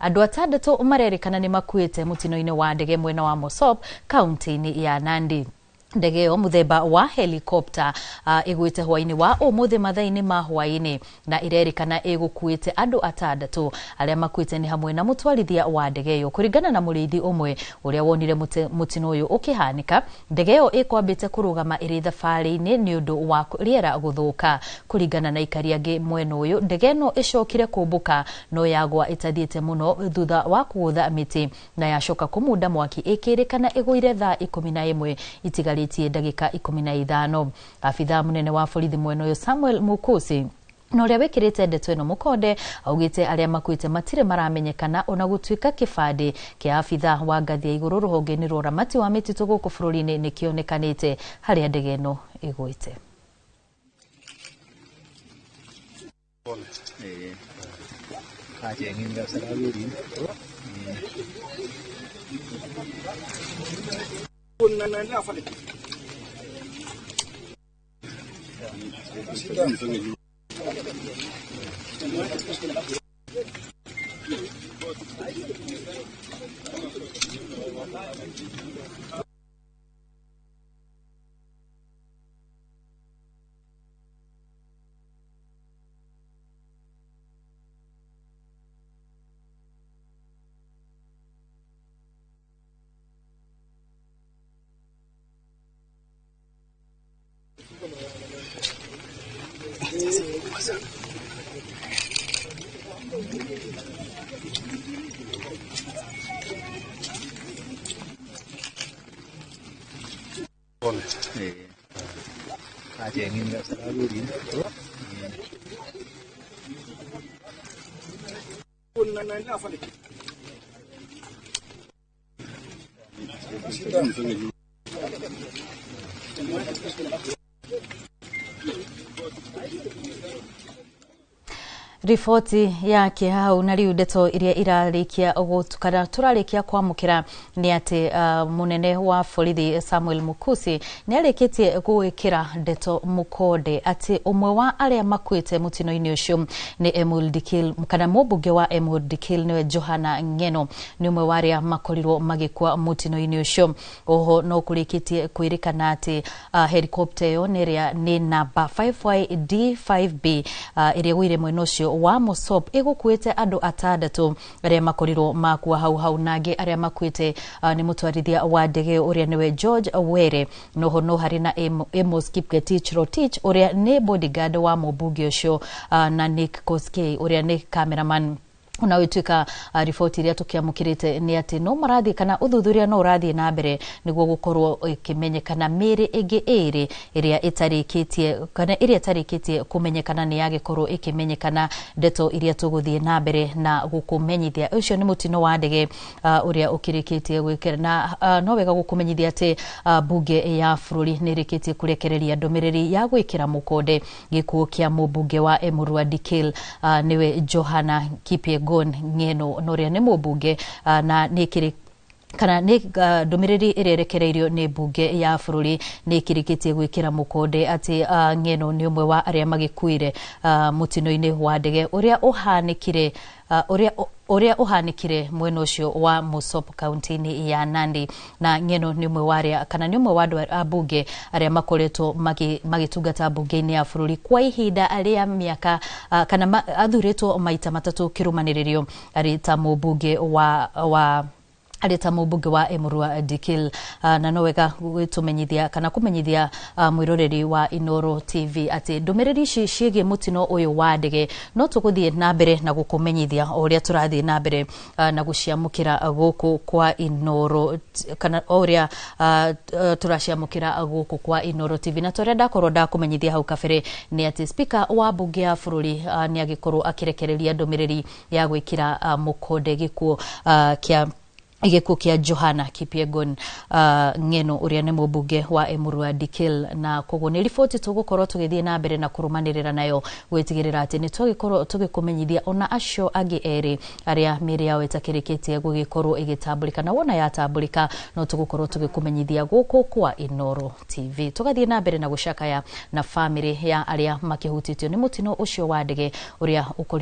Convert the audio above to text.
Andũ atandatũ marerĩkana nĩ makuĩte mũtino-inĩ wa ndege mwena wa Mosop kaunti-inĩ ya Nandi. Ndege ĩyo mũthemba wa helikopta ĩgwĩte hwaĩ-inĩ wa ũmũthĩ mathaa-inĩ ma hwaĩ-inĩ na ĩrerĩkana ĩgũkuĩte andũ atandatũ. Arĩa makuĩte nĩ hamwe na mũtwarithia wa ndege ĩyo. Kũringana na mũrĩithi ũmwe ũrĩa wonire mũtino ũyũ ũkĩhanĩka, ndege ĩyo ĩkwambĩte kũrũgama ĩrĩ thabarĩ-inĩ nĩ ũndũ wa rĩera gũthũka. Kũringana na aikari angĩ mwena ũyũ, ndege ĩno ĩcokire kũmbũka no yagwa ĩtathiĩte mũno thutha wa kũgũtha mĩtĩ na yacoka kũmunda mwaki ĩkĩrĩkana ĩgũire thaa 11 itigarĩtie ndagĩka 15. Abithaa mũnene wa borithi mwena ũyũ Samuel Mukusi na ũrĩa wĩkĩrĩte ndeto ĩno mũkonde augĩte arĩa makuĩte matirĩ maramenyekana ona gũtuĩka kĩbandĩ kĩa abithaa wa ngathĩ ya igũrũ rũhonge-inĩ rwa ũramati wa mĩtitũ gũkũ bũrũri-inĩ nĩkĩonekanĩte harĩa ndege ĩno ĩgwĩte. Riboti yake hau na riu ndeto iria irarikia gutukana turarikia kwamukira ni ati munene wa borithi Samuel Mukusi ni arikitie gwikira ndeto mukonde ati umwe wa aria makuite mutino-ini ucio ni Emul Dikil kana mubunge wa Emul Dikil niwe Johana Ngeno ni umwe wa aria makorirwo magikua mutino-ini ucio. Oho no kurikitie kwirikana ati helicopter iyo ni ria ni namba 5YD5B iria gwire mwena ucio wa Mosop igukuite andu atandatu aria makorirwo makua hau hau nangi aria makuite ni mutwarithia wa ndege uria niwe George Were noho no hari na Amos Kipngetich Rotich uria ni bodyguard wa mubunge ucio na Nick Koskei uria ni cameraman. Ona wituika riboti iria tukiamukirite ni ati no marathi kana uthuthuria no urathi na mbere niguo gukorwo ikimenyekana miri ingi iri iria itarikitie kana iria itarikitie kumenyekana ni yagikorwo ikimenyekana. Ndeto iria tuguthie na mbere na gukumenyithia ucio ni mutino wa ndege uria ukirikitie gwikira na no wega gukumenyithia ati bunge ya bururi ni irikitie kurekereria ndumiriri ya gwikira mukonde gikuo kia mubunge wa Emurua Dikil niwe Johana Kipyegon Ngeno noria ni mubunge na nikiri kana ni ndumiriri iria irekereirio ni bunge ya bururi ni ikirikitie gwikira mukonde ati Ngeno ni umwe wa aria magikuire mutino-ini wa ndege uria uhanikire uria uhanikire mwena ucio wa Mosop kaunti-ini ya Nandi. Na Ngeno ni umwe wa aria kana ni umwe wa andu a bunge aria makoretwo magitungata bunge-ini ya bururi kwa ihinda aria miaka kana athuritwo maita matatu kirumaniririo ari ta mubunge wa ari ta mubunge wa Emurua Dikil na no wega gwitumenyithia kana kumenyithia mwiroreri wa Inoro TV ati ndumiriri ici ciĩgiĩ mutino uyu wa ndege no tuguthie na mbere na gukumenyithia o uria turathie na mbere na guciamukira guku kwa Inoro kana o uria turaciamukira guku kwa Inoro TV. Na toria ndakorwo ndakumenyithia hau kabere ni ati speaker wa bunge ya bururi ni agikorwo akirekereria ndumiriri ya gwikira mukonde gikuo kia gĩkuũ kĩa Johana Kipyegon Ngeno ũrĩa nĩ mũmbunge wa Emurua Dikil. Na koguo nĩ riboti tũgũkorwo tũgĩthiĩ na mbere na kũrũmanĩrĩra nayo gwĩtigĩrĩra atĩ nĩ twagĩkorwo tũgĩkũmenyithia ona acio angĩ erĩ arĩa mĩĩrĩ yao ĩtakĩrĩkĩtie gũgĩkorwo ĩgĩtambũrĩka, na wona yatambũrĩka no tũgũkorwo tũgĩkũmenyithia gũkũ kwa Inoro TV. Tũgathiĩ na mbere na gũcakaya na bamĩrĩ ya arĩa makĩhutĩtio nĩ mũtino ũcio wa ndege ũrĩa